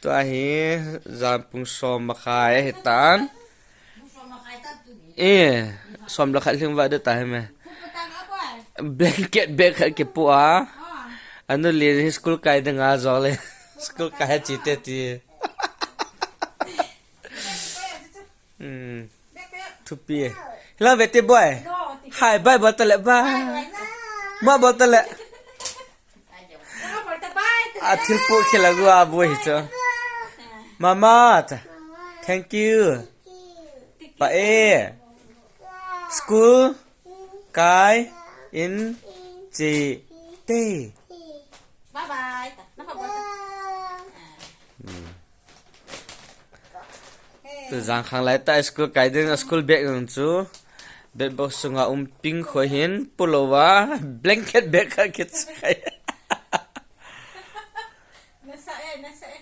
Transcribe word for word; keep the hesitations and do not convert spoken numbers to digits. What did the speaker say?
Tua hi jan pung som makhai ahi tan. Eh, som le khat lhing va de ta hi me. Blanket bag khat kipu a. Anu le hi school kai ding a jo le. School kai chi te ti. Hmm. Thupi. Hello, bete boy. Hi, bye bol ta le, bye. Ma bol ta le. A thil pu khela gu a bu hi cho. Mama, thank you. Pa e. School kai in chi te. Bye bye. Tu jang khang lai ta school kai ding, school bag nung chu. Bag box sunga um ping khoi hin, pullover, blanket bag kha kit sai. Nasa e, nasa e.